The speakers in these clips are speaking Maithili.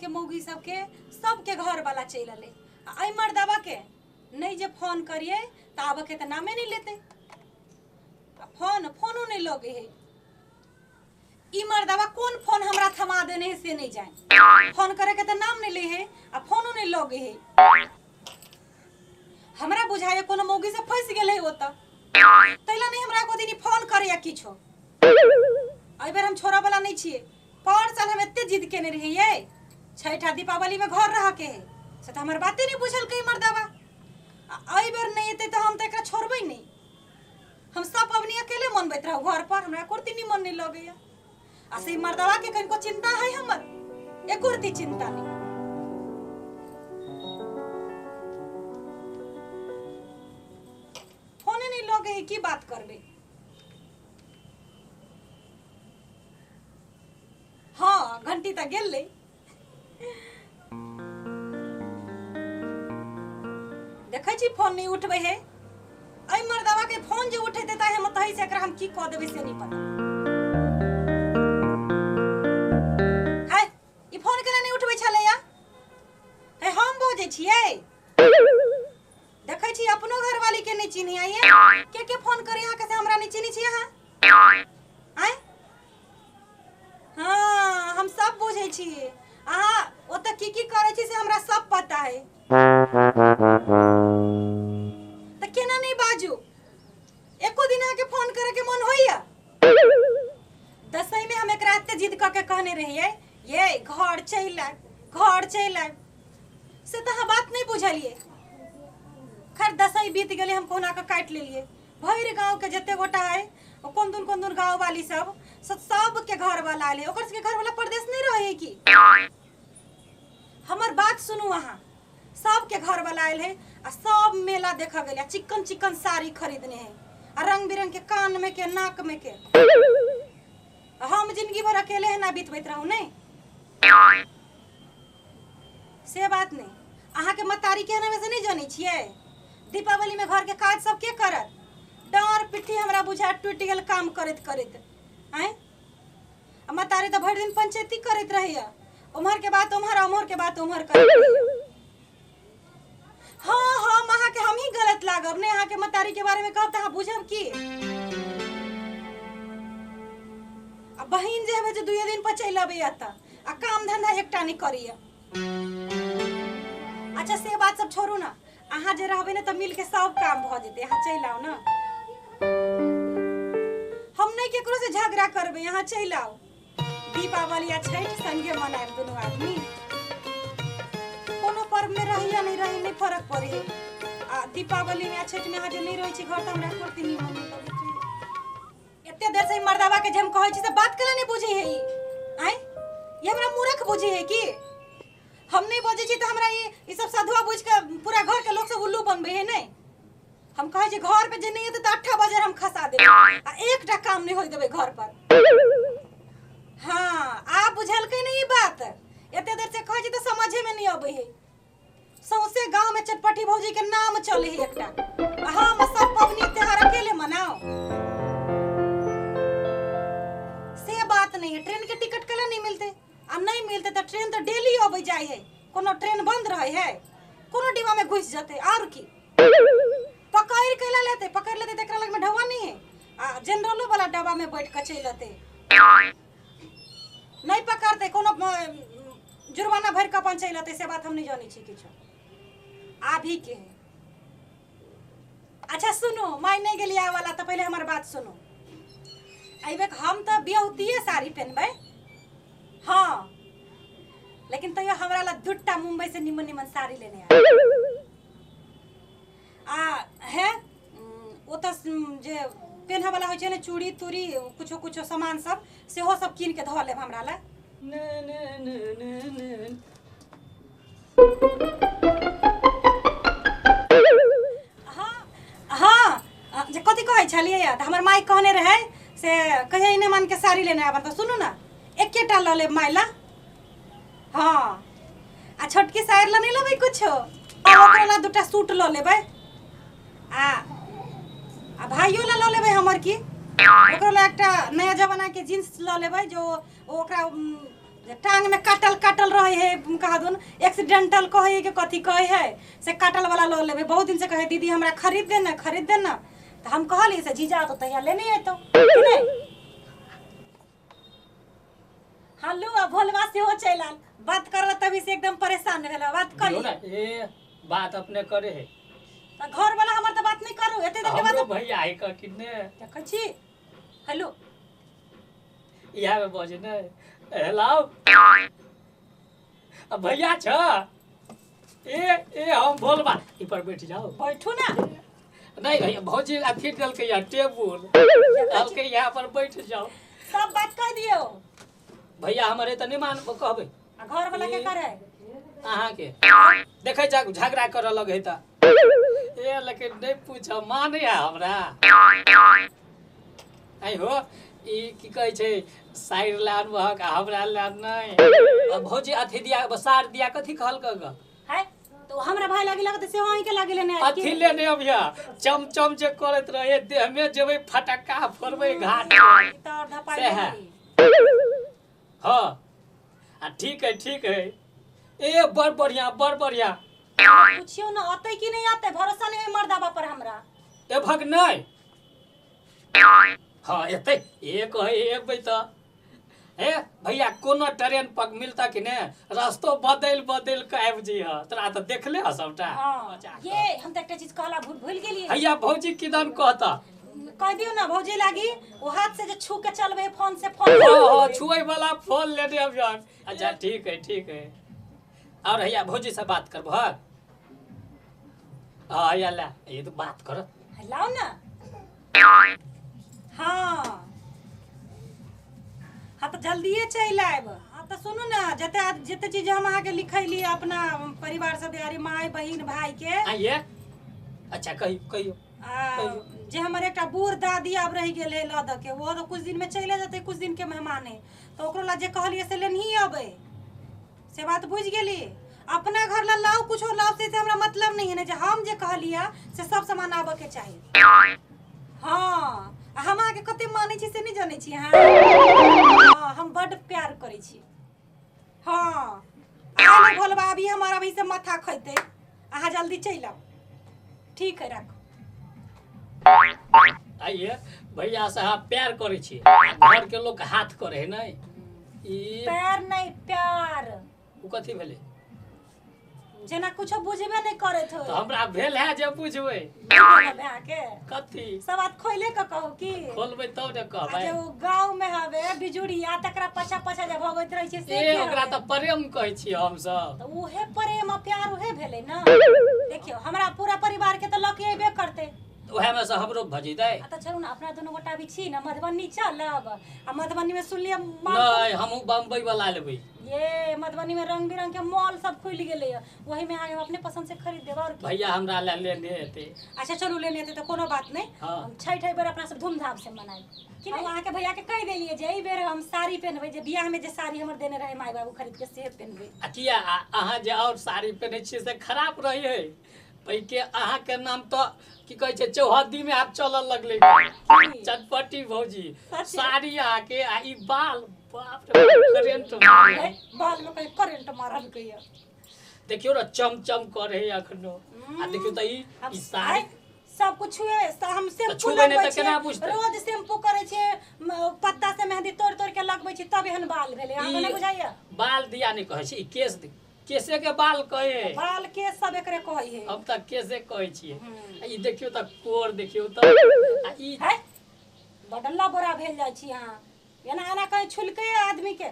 के मौगी सबके सबके घर वाला चलि एलै आ एहि मर्दबा के नहि जे फोन करियै तऽ आबऽ के तऽ नामे नहि लेतै आ फोन फोनो नहि लगै है। ई मर्दबा कोन फोन हमरा थमा देने है से नहि जानि, फोन करे के तऽ नाम नहि लै है आ फोनो नहि लगै है। हमरा बुझाइए कोनो मौगी से फंसि गेल है ओतऽ, तैला नहि हमरा एको दिन ई फोन करैया किछो। एहि बेर हम छोड़ऽ वाला नहि छियै। पर साल हम एते जिद केने रहियै छठि आ दीपावली में घर रह के है, से तऽ हमर बाते नहि बुझलकै मर्दबा। आ एहि बेर नहि एतै तऽ हम तऽ एकरा छोड़बै नहि। हम सब पबनी अकेले मनबैत रहू घर पर, हमरा एको रत्ती निमन नहि लगैया। आ से मर्दबा के कनिको चिंता है हमर, एको रत्ती चिंता नहीं। फोने नहीं लगे है, की बात करबे। हाँ घंटी तऽ गेलै। देखै छी फोन नहीं उठबै है। एहि मर्दबा के फोन जे उठेतै तऽ हम तही से एकरा हम की कऽ देबै से नहीं पता। है ई फोन केना नहीं उठबै छलैया? है हम बजै छियै। देखै छी अपनो घरवाली के नहीं चिन्है ये। के के फोन करे अहाँ के से हमरा नहीं चिन्है छी अहाँ? आँय? हाँ हम सब बुझै छी अहाँ ओतऽ की की करै छी से हमरा सब पता है। तऽ केना नहीं बाजू? एको दिन अहाँके फोन करे के मन होइया? दसई में हम एकरा एते जिद कऽ के कहने रहियै ये घर चलि आयब, घर चलि आयब, से तऽ अहाँ बात नहीं बुझलियै। खैर दसई बीत गेलै, हम कहुना कऽ काटि लेलियै। भरि गाँव के जते गोटा है ओ कोन दुन कोन दुन गाँव वाली सब सबके घर वाला आयल है। ओकर सबके घर वाला परदेश नहीं रहे है की? हमर बात सुनू अहाँ, सबके घर वाला आयल है आ सब मेला देखऽ गेलै आ चिकन चिकन साड़ी खरीदने है आ रंग बिरंग के कान में के नाक में के। हम जिंदगी भर अकेले है ना बितबैत रहू नहीं, से बात नहीं। अहाँ के मतारी के हमें से नहीं जानै छियै? दीपावली में घर के काज सब के करत? डाँर पिट्ठी हमरा बुझा टूटि गेल काम करैत करैत। आँय आ मतारी तऽ भरि दिन पंचायती करैत रहैया, उम्हर के बात उम्हर उम्हर के बात उम्हर करैत रहैया। हाँ हम अहाँ के हम ही गलत लागब नहीं, अहाँ के मतारी के बारे में कहब तऽ अहाँ बुझब की? आ बहिन जे हेबै जे दुइये दिन पर चलि अबैया तऽ आ काम धंधा एकटा नहीं करैया। अच्छा से बात सब छोड़ू ना, अहाँ जे रहबै ने तऽ मिल के सब काम भऽ जेतै, अहाँ चलि आउ ना। हम नहीं केकरो से झगड़ा करबै, अहाँ चलि आउ। दीपावली आ छठि संगे मनायब दुनू आदमी। कोनो पर्व में रही या नहीं रही नहीं फर्क पड़े है। आ दीपावली में आ छठि में अहाँ जे नहीं रहै छी घर तऽ हमरा एको रत्ती निमन नहीं लगै छै। एते देर से ई मर्दाबा के जे हम कहै छी से बात केला नहीं बुझै है ई। आँय ई हमरा मूर्ख बुझै है की? हम नहीं बजै छी तऽ हमरा ई सब साधुआ बुझि के पूरा घर के लोक सब उल्लू बनबै है। नहीं हम कहै छी घर पे जे नहीं एतै तऽ 8 बजे हम खसा देबै आ एकटा काम नहीं होय देबै घर पर। हाँ आब बुझलकै नहीं ई बात, एते देर से कहै छी तऽ समझे में नहीं अबै है। सौंसे गांव में चटपटी भौजी के नाम चले है एकटा, आ हम सब पबनी त्योहार अकेले मनाओ से बात नहीं है। ट्रेन के टिकट केला नहीं मिलते? आ नहीं मिलते तऽ ट्रेन तऽ डेली अबै जाइ है, कोनो ट्रेन बंद रहे है, कोनो डिब्बा में घुसि जेतै और की। पकड़ के ला लेते, पकड़ लेते तऽ एकरा लग में ढौआ नहीं है आ जनरलो वाला डब्बा में बैठ के चलि एतै। नहीं पकड़ते कोनो जुर्माना भरि के अपन चलि एतै, से बात हम नहीं जानै छी किछो आभी के है। अच्छा सुनू, माय नहीं गेली आय वाला तऽ पहिले हमर बात सुनू। एहि बेर हम तऽ बियाहुतिये साड़ी पहनबै, हाँ, लेकिन तैयो हमरा ला दूटा मुंबई से निमन निमन साड़ी लेने आयल। आ है ओतऽ जे पेन्हऽ वाला होइ छै ने चूड़ी तूड़ी कुछो कुछो सामान सब सेहो सब कीन के धऽ लेब हमरा ला। हाँ हाँ जे कथी कहै छलियै तऽ हमर माय कहने रहै से कहिया इने मान के साड़ी लेने आबन, तऽ सुनू ना एकेटा लऽ लेब माय ला। हाँ आ छोटकी साड़ी ला नहीं लेबै कुछो, आ ओकरा ला दूटा सूट लऽ लेबै आ भाइयो ला लऽ लेबै हमर की, ओकरो ला एकटा नया जमाना के जींस लऽ लेबै जो ओकरा जे टांग में काटल काटल रहे है कहा दून एक्सीडेंटल कहे के कथी कहे है से काटल वाला ल लेबै। बहुत दिन से कहे दीदी हमरा खरीद देना खरीद देना, तो हम कहली से जीजा तो तैयार लेने अयतो कि नहीं। हेलो आ भोलवा सेहो चलि आयल, बात करल तभी से एकदम परेशान भेल। बात करी ना ए बात अपने करे है त घर वाला हमर त बात नहीं करू एते देर के बाद भैया है का किने देखै छी। हेलो इहा में बजे ने हेलो अब भैया छ ए ए हम भोलबा ई पर बैठ जाओ। बैठू ना। नहीं भैया भौजी अथी देलकै या टेबुल कहलकै यहाँ पर बैठ जाओ। सब बात कह दियो भैया हमरे त नहीं मान कहबै। आ घर वाला के करे अहाँ के देखै जा झगड़ा करऽ लगै त ए लेकिन नहीं पूछ माने हमरा। आई हो ई की कहै छै साइड ला अनबहक आ हमरा ला नहीं। भौजी अथी दिया बसार दिया कथी कहलक ग है तो हमरा भाई लागे लगत से वहीं के लागे लेने अथी लेने अभिया चमचम जे करैत रहे देह में जेबै फटक्का फोड़बै घाट त और धपाई से। हां आ ठीक है ठीक है ए बड़ बढ़िया बड़ बढ़िया। पूछियो ना आते कि नहीं आते भरोसा नहीं है मर्दाबा पर हमरा। ए भग नहीं हाँ एते ए कहे एबै त ए भैया कोनो ट्रेन पक मिलता कि ने रास्तो बदल बदल के आबि जइह तोरा त देखले ह सबटा। हां ये हम त एकटा चीज कहला भूल गेलिए। भैया भौजी किदन कहता कह दियो ना भौजी लागी वो हाथ से जे छू के चलबे फोन से फोन। हां छुए वाला फोन लेने अब यार। अच्छा ठीक है ठीक है और भैया भौजी से बात करबो। हां हां या ला ये तो बात कर लाओ ना। हाँ हाँ तो जल्दिए चलि आयब। हाँ तो सुनू ना जते जते चीज हम अहाँके लिखैली अपना परिवार सब यारी माय बहिन भाई के आइए। अच्छा कहियो कहियो जे हमर एकटा बूढ़ दादी आब रहि गेल है लऽ दऽ के वो तो कुछ दिन में चलि जेतै कुछ दिन के मेहमान है तो ओकरो ला जे कहलियै से लेनही अबै से बात बुझि गेली। अपना घर ला लाउ कुछो लाउ से हमरा मतलब नहीं है ने जे हम जे कहलियै से सब सामान आबऽ के चाही। हाँ हम अहाँके कते मानै छी से नहीं जानै छी अहाँ। हाँ हम बड्ड प्यार करै छी। हाँ आइ नहि भोलबा अभी हमर अभी से माथा खैतै अहाँ जल्दी चलि आउ। ठीक है राखू। आइए भैया से अहाँ प्यार करै छी घर के लोग हाथ करे है नहीं ई प्यार नहीं प्यार उ कथी भेलै जेना कुछो बुझबे नहीं करैत हो तो हमरा भेल है जे बुझबै के कथी सब बात खोले के कहू की खोलबै तब ने कहबै। जे उ गांव में हवे बिजुड़िया तकरा पछा पछा जे भगैत रहै छै से ए ओकरा त प्रेम कहै छी हम सब त उहे प्रेम आ प्यार उहे भेलै ना। देखियो हमरा पूरा परिवार के त लके अइबे करतै उहे में से हमरो भजी दे। आ त चलू ना अपना दुनू गोटा भी छी ना मधुबनी चलब आ मधुबनी में सुनलियै नहीं हमहू बम्बई वाला लेबै। ये मधुबनी में रंग बिरंग के मॉल सब खुल गेलै वही में अहाँ अपने पसंद से खरीद देब और भैया हमरा ला लेने हेतै। अच्छा चलू लेने हेतै त कोनो बात नहीं। हाँ। छठि एहि बेर अपना सब धूमधाम से मनाएब कि नहीं। अहाँके भैया के कहि देलियै जे एहि बेर हम साड़ी पहनबै जे बियाह में जे साड़ी हमर देने रहे माय बाबू खरीद के से पहनबै। आ किया अहाँ जे और साड़ी पहनै छियै से खराब रही है पैके अहाँ के नाम तो की कहै छै चौहद्दी में आब चलऽ लगलै चटपटी भौजी साड़ी अहाँ के आ ई बाल बाप रे करेंट मारे बाल में कहीं करेंट मारल कहिया देखियो न चमचम करे है अखनो। आ देखियो त ई साड़ी सब कुछ छुए हम शैम्पू लगबै छियै रोज शैम्पू करै छियै पत्ता से मेहंदी तोड़ तोड़ के लगबै छियै तब एहन बाल भेलै। अहाँ के नहि बुझाइया बाल दिया नहीं कहै छै ई केस केसे के बाल कहे बाल केस सब एकरे कहै है हम त केसे कहै छियै। ई देखियो त कोर देखियो त आ ई है बडला बोरा भेल जाइ छी अहाँ एना एना कहीं छुलकै आदमी के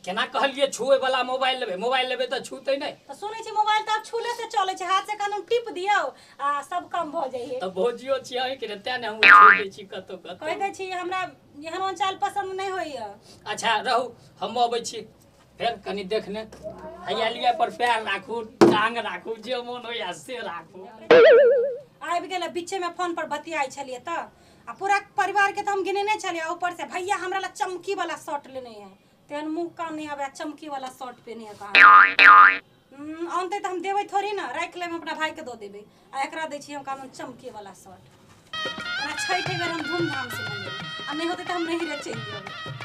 केना कहलियै छुए वाला मोबाइल लेबै मोबाइल लेबै त छूतै नहीं त सुनै छी मोबाइल त आब छूले से चलै छै हाथ से कानून टिप दियौ आ सब काम भ जाइ है। त भौजियो छियै कि तें ने हम छू दै छी कतौ कतौ कहि दै छी हमरा एहन ओहन चाल पसंद नहीं होइया। अच्छा रहू हम अबै छी फेर कनी देखने हैया लिया पर पैर राखू टांग राखू जे मन होइया से राखू। आबि गेल बीचे में फोन पर बतियाइ छलियै त आ पूरा परिवार के त हम गिनेने छलियै ऊपर से भैया हमरा ला चमकी वाला शर्ट लेने है तेहन मुँह कान नहीं आबै चमकी वाला शर्ट पहने है कहाँ आनतै त हम देबै थोड़ी ना राखि लेबै अपना भाई के दऽ देबै आ एकरा दै छी हम कानून चमकी वाला शर्ट। छठि बेर हम धूमधाम से मनेबै आ नहीं होतै त हम नहिरे चलि जेबै।